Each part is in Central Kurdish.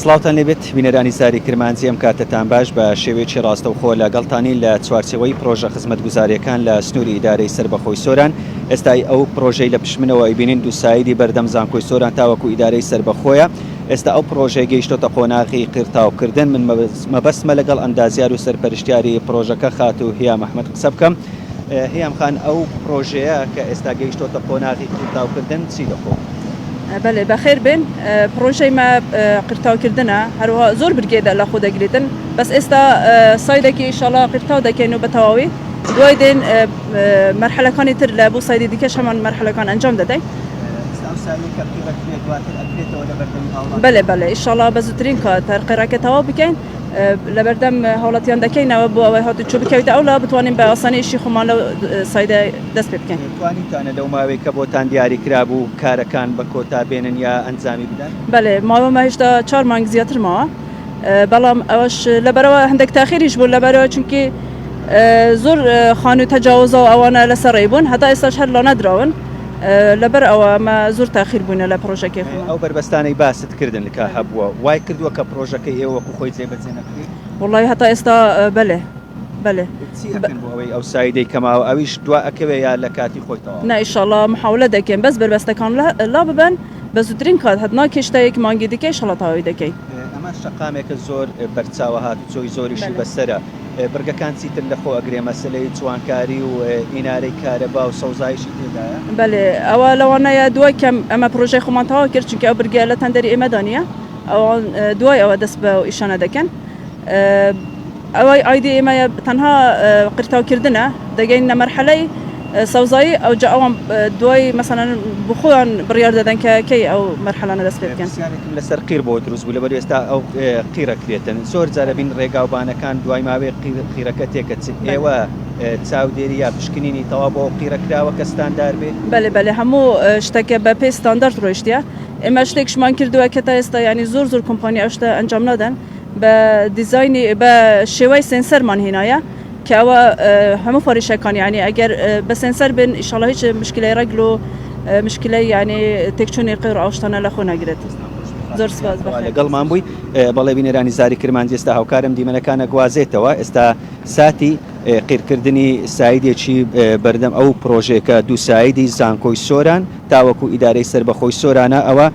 سڵاوتان لێبێت بینەرانی زاری کرمانجی ئەم کاتەتان باش بە شێوەیەکی ڕاستەوخۆ لەگەڵتانین لە چوارچێوەی پڕۆژە خزمەتگوزارییەکان لە سنووری ئیدارەی سەربەخۆی سۆران ئێستای ئەو پڕۆژەی لە پشت منەوە ئەیبینین دووسایدی بەردەم زانکۆی سۆران تاوەکو ئیدارەی سەربەخۆیە ئێستا ئەو پڕۆژەیە گەیشتۆتە قۆناغی قیرتاوکردن من مەبەستمە لەگەڵ ئەندازیار و سەرپەرشتیاری پڕۆژەکە خاتوو هیام ئەحمەد قسە بکەم هیام خان ئەو پڕۆژەیە کە ئێستا گەیشتۆتە قۆناغی قیرتاوکردن چی لەخۆ؟ بەلێ بەخێر بێن پڕۆژەی مە قیرتاوکردنە هەروەها زۆر برگێ لە خۆ دەگرێتن بەس ئێستا سایدەکی ئیشاڵا قیرتاو دەکەین و بە تەواوی دوای دێن مەرحەلەکانی تر لە بۆ سایدی دیکەش هەمان مەرحەلەکان ئەنجام دەدەین. ئێستا ئەو سایدەی کە قیڕەکرێت دواتر ئەکرێتەوە لە بەردەمی هاوڵاتیان؟ بەلێ بەلێ ئیشاڵا بە زووترین کات هەر قیڕەکە تەواو بکەین لەبەردەم هاوڵاتیان دەکەینەوە بۆ ئەوەی هاتوچۆ بکەویتە ئەولا بتوانین بە ئاسانی ئیشی خۆمان لەو سایدە دەست پێ بکەین. توانیوتانە لەو ماوەی کە بۆتان دیاری کرابوو کارەکان بە کۆتا بێنن یا ئەنجامی بدەن؟ بەلێ ماوەمە هێشتا چار مانگ زیاتر ماوە بەڵام ئەوەش لەبەرئەوە هەندێک تاخیریش بوو لەبەرئەوە چونکی زۆر خانوو تەجاوزە و ئەوانە لەسەر ڕێ بوون هەتا ئێستاش هەر لانەدراون لەبەر ئەوە ئەمە زۆر تاخیر بووینە لە پڕۆژەکەی خۆمان. ئەو بەربەستانەی باست کردن کە هەبووە وای کردووە کە پڕۆژەکەی ئێوە وەکو خۆی جێبەجێ نەکرێت؟ وەڵایی هەتا ئێستا بەلێ بەلێ. چی ئەکەن بۆ ئەوەی ئەو سایدەی کە ماوە ئەویش دوا ئەکەوێ یا لە کاتی خۆی تەواو؟ نا ئیشاڵا محاولە دەکەین بەس بەربەستەکان لا ببەن بە زووترین کات هەت ناکێشتە یەک مانگی دیکە ئیشاڵا تەواوی دەکەین. ئەمە شەقامێکە زۆر بەرچاوە هاتوچۆی زۆریشی بەسەرە بڕگەکان چیتر لەخۆ ئەگرێ مەسەلەی جوانکاری و ئینارەی کارەبا و سەوزایشی تێدایە؟ بەلێ ئەوە لەوانەیە دوای کەم ئەمە پرۆژەی خۆمان تەواو کرد چونکە ئەو برگە لە تەندەری ئێمەدا نییە ئەوان دوای ئەوە دەست بەو ئیشانە دەکەن ئەوەی ئایدی ئێمەیە تەنها قرتاوکردنە دەگەینە مەرحەلەی سەوزایی ئەوجا ئەوان دوای مەسەلەن بخۆیان بڕیار دەدەن کە کەی ئەو مەرحەلانە دەست پێ بکەن. پرسیارێکم لەسەر قیر بۆ دروست بوو لەبەر ئێستا ئەو قیرە کرێتن زۆر جار ئەبین ڕێگاوبانەکان دوای ماوەیەک قیرەکە تێکەچێ ئێوە چاودێری یا پشکنینی تەواو بۆ ئەو قیرە کراوە کە ستاندار بێ؟ بەلێ بەلێ هەموو شتەکە بە پێی ستاندارد ڕۆیشتیە ئێمە شتێکشمان کردووە کە تا ئێستا یانی زۆر زۆر کۆمپانیا ئەو شتە ئەنجام نادەن بە دیزاینی بە شێوەی سێنسەرمان هێنایە کە ئەوە هەموو فاریشەکان یعنی ئەگەر بە سێنسەر بن ئیشاڵا هیچ مشکلەی ڕەگل و مشکلەی یعنی تێکچوونی قێر و ئەو شتانە لە خۆ ناگرێت. زۆر سپاس بەخێر. لەگەڵمان بووی. بەڵێ بینەرانی زاری کرمانجی ئێستا هاوکارم دیمەنەکان ئەگوازێتەوە ئێستا ساتی قیرکردنی سایدێکی بەردەم ئەو پرۆژەیەکە دووسایدی زانکۆی سۆران تاوەکو ئیدارەی سەربەخۆی سۆرانە ئەوە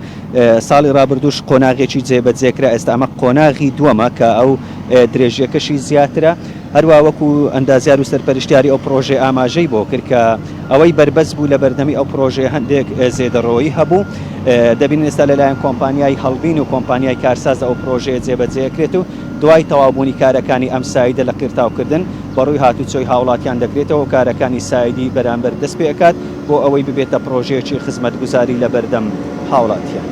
ساڵی ڕابردووش قۆناغێکی جێبەجێکرا ئێستا ئەمە قۆناغی دووەمە کە ئەو درێژیەکەشی زیاترە هەروا وەکو ئەندازیار و سەرپەرشتیاری ئەو پڕۆژەیە ئاماژەی بۆ کرد کە ئەوەی بەربەست بوو لە بەردەمی ئەو پڕۆژەیە هەندێک زێدەڕۆیی هەبوو دەبینین ئێستا لەلایەن کۆمپانیای هەڵبین و کۆمپانیای کارساز ئەو پڕۆژەیە جێبەجێکرێت و دوای تەواوبوونی کارەکانی ئەم سایدە لە قیرتاوکردن بەڕووی هاتوچۆی هاوڵاتیان دەکرێتەوە و کارەکانی سایدی بەرامبەر دەست پێ ئەکات بۆ ئەوەی ببێتە پڕۆژەیەکی خزمەتگوزاری لەبەردەم هاوڵاتیان.